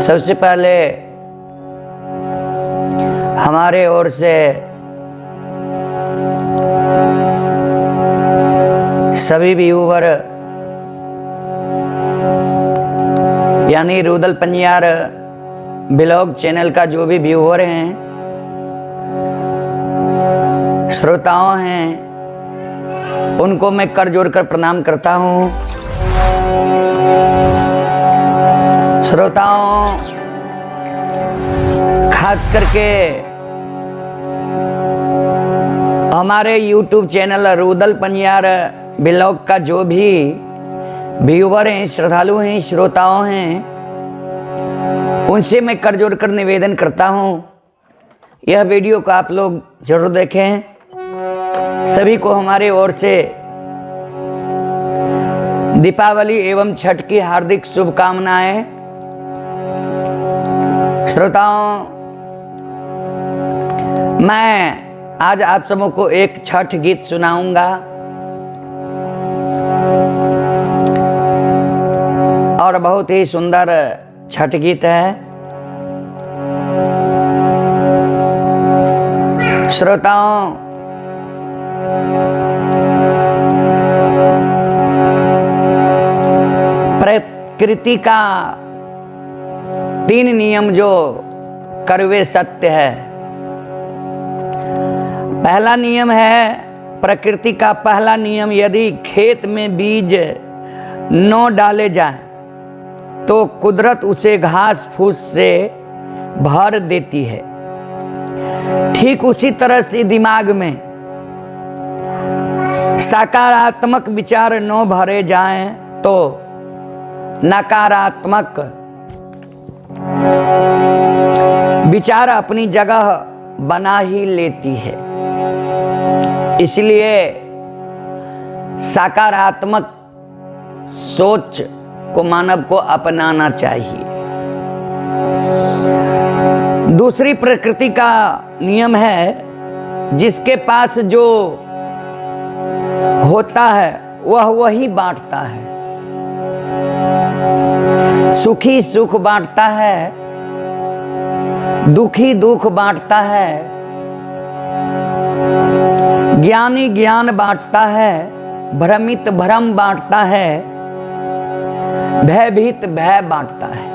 सबसे पहले हमारे ओर से सभी व्यूवर यानी रुदल पंजियार ब्लॉग चैनल का जो भी व्यूवर हैं, श्रोताओं हैं, उनको मैं कर जोड़ कर प्रणाम करता हूँ। श्रोताओं, खास करके हमारे YouTube channel Rudal Panjiyar blog का जो भी व्यूवर हैं, श्रद्धालु हैं, श्रोताओं हैं, उनसे मैं कर जोड़ कर निवेदन करता हूँ, यह वीडियो को आप लोग जरूर देखें। सभी को हमारे ओर से दीपावली एवं छठ की हार्दिक शुभकामनाएं। श्रोताओं, मैं आज आप सबों को एक छठ गीत सुनाऊंगा और बहुत ही सुंदर छठ गीत है। श्रोताओं, प्रकृति का 3 नियम जो कड़वे सत्य है। पहला नियम है, प्रकृति का पहला नियम, यदि खेत में बीज न डाले जाएं तो कुदरत उसे घास फूस से भर देती है। ठीक उसी तरह से दिमाग में सकारात्मक विचार न भरे जाएं तो नकारात्मक विचार अपनी जगह बना ही लेती है। इसलिए सकारात्मक सोच को मानव को अपनाना चाहिए। दूसरी प्रकृति का नियम है, जिसके पास जो होता है वह वही बांटता है। सुखी सुख बांटता है, दुखी दुख बांटता है, ज्ञानी ज्ञान बांटता है, भ्रमित भ्रम बांटता है, भयभीत भय बांटता है।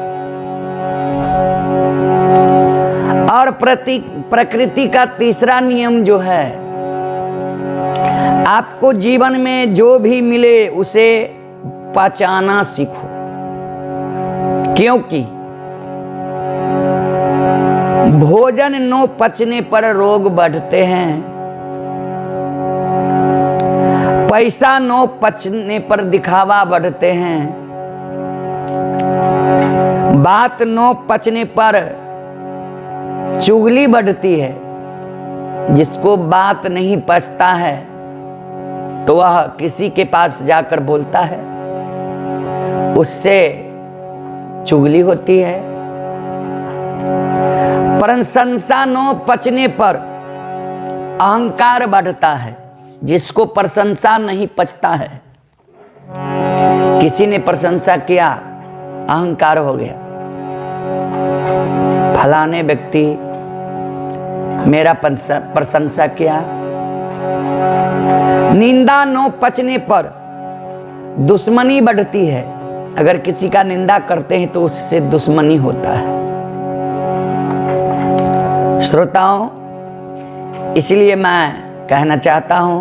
और प्रकृति का तीसरा नियम जो है, आपको जीवन में जो भी मिले उसे पचाना सीखो, क्योंकि भोजन न पचने पर रोग बढ़ते हैं, पैसा न पचने पर दिखावा बढ़ते हैं, बात न पचने पर चुगली बढ़ती है। जिसको बात नहीं पचता है तो वह किसी के पास जाकर बोलता है, उससे चुगली होती है। प्रशंसा न पचने पर अहंकार बढ़ता है। जिसको प्रशंसा नहीं पचता है, किसी ने प्रशंसा किया, अहंकार हो गया, फलाने व्यक्ति मेरा प्रशंसा किया। निंदा न पचने पर दुश्मनी बढ़ती है। अगर किसी का निंदा करते हैं तो उससे दुश्मनी होता है। श्रोताओं, इसलिए मैं कहना चाहता हूं,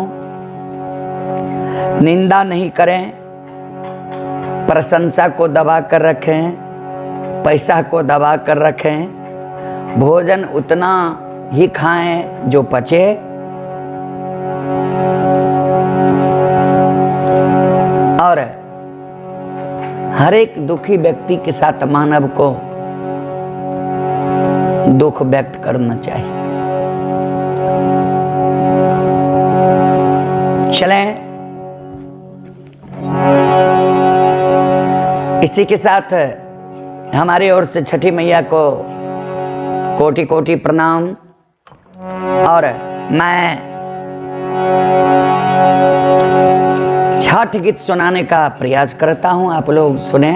निंदा नहीं करें, प्रशंसा को दबा कर रखें, पैसा को दबा कर रखें, भोजन उतना ही खाएं जो पचे। और हर एक दुखी व्यक्ति के साथ मानव को दुख व्यक्त करना चाहिए। चलें, इसी के साथ हमारी ओर से छठी मैया को कोटि कोटि प्रणाम। और मैं छठ गीत सुनाने का प्रयास करता हूं, आप लोग सुने।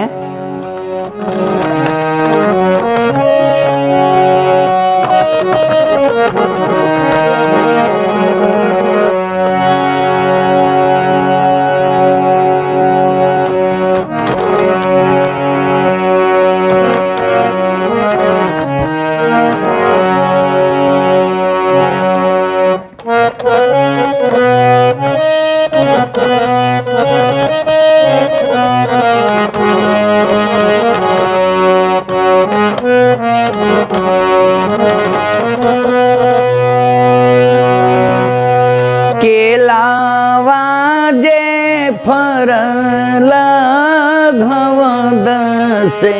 जे फरला घवद से,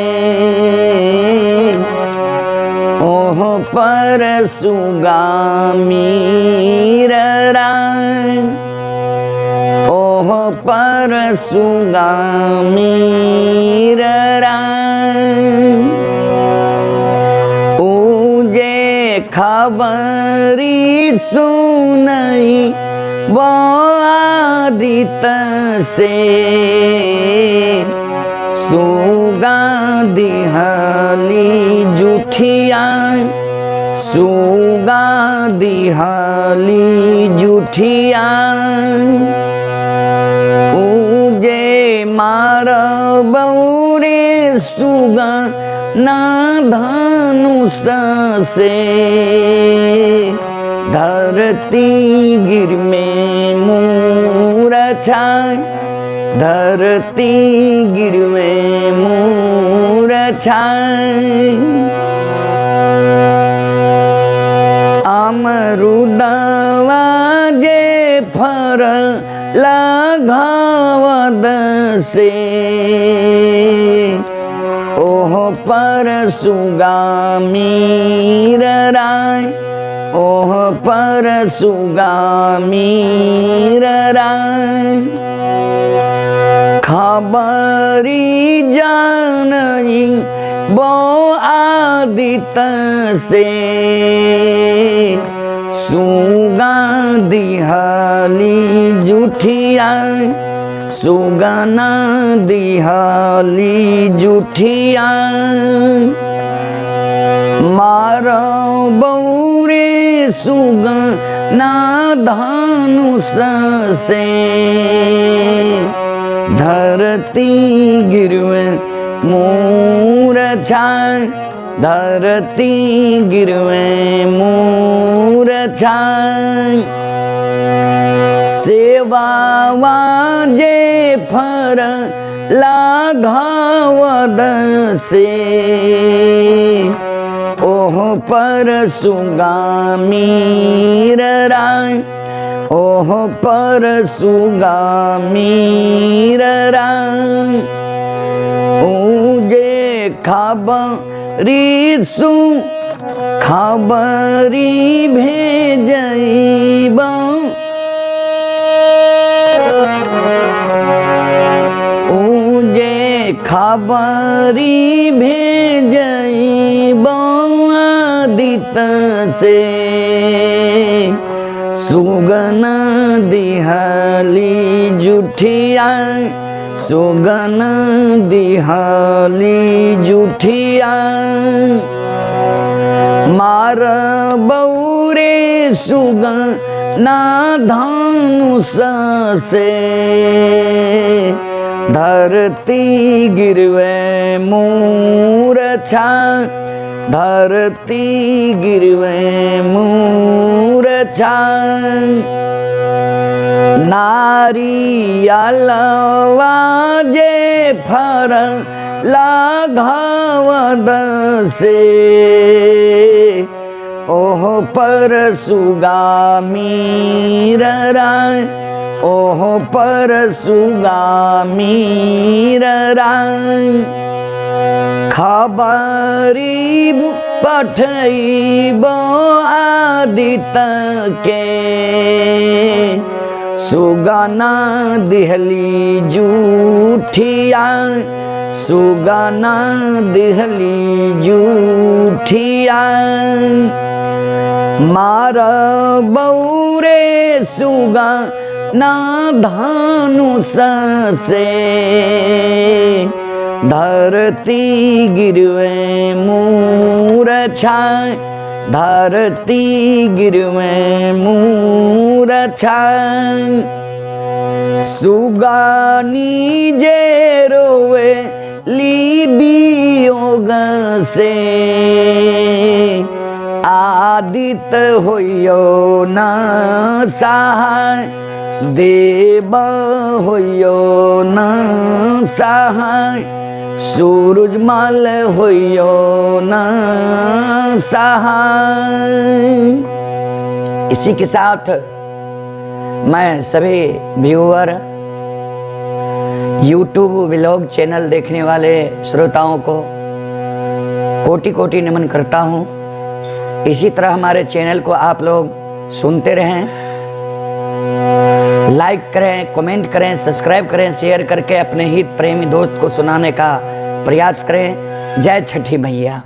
ओह पर सुगा मीर राय, ओह पर सुगा मीर राय। ऊजे खबरी सुनई आदित से, सुगा दिहली जुठिया, सुगा दिहली जुठिया। ऊजे मार बौरे सुगा ना धनुष से, धरती गिर में मूरछा, धरती गिर में मूरछा। अमरुदवा जे फर लाघवद से, ओह पर सुगा मीर राय, ओह पर सुगा मीर राय। खबरी जानई बो आदित से, सुगा दिहली जुठिया, सुगना दिहली जुठिया। मार बौरे सुगना धनुष से, धरती गिरवे मूरछा, धरती गिरवे मूरछा। सेवा जे फर लाघवद से, ओह पर सुगा मीर राय, ओह पर सुगा मीर राय। ऊजे खबरी सु खबरी भेजब, ऊजे खबरी भेजब आदित से, सुगना दिहली जुठिया, सुगना दिहली जुठिया। मार बौरे सुगना धनुष से, धरती गिरवे मूरछा, धरती गिरवे मूरछा। नारियलवा जे फर लाघवद से, ओह पर सुगा मीर राय, ओह पर सुगा मीर राय। खबरी पठैब आदित के, सुगना दिहली जूठिया, सुगना दिहली जूठिया। मार बौरे सुगना धनुष से, धरती गिरवे मूरछा, धरती गिरवे मूरछा। सुगानी जे रोवे लीबियोग से, आदित होइयो न सहाय, देव होइयो न सहाय, सूरजमल होइयो न सहाय। इसी के साथ मैं सभी व्यूअर, यूट्यूब व्लॉग चैनल देखने वाले श्रोताओं को कोटि कोटि नमन करता हूँ। इसी तरह हमारे चैनल को आप लोग सुनते रहें, लाइक करें, कमेंट करें, सब्सक्राइब करें, शेयर करके अपने हित प्रेमी दोस्त को सुनाने का प्रयास करें। जय छठी मैया।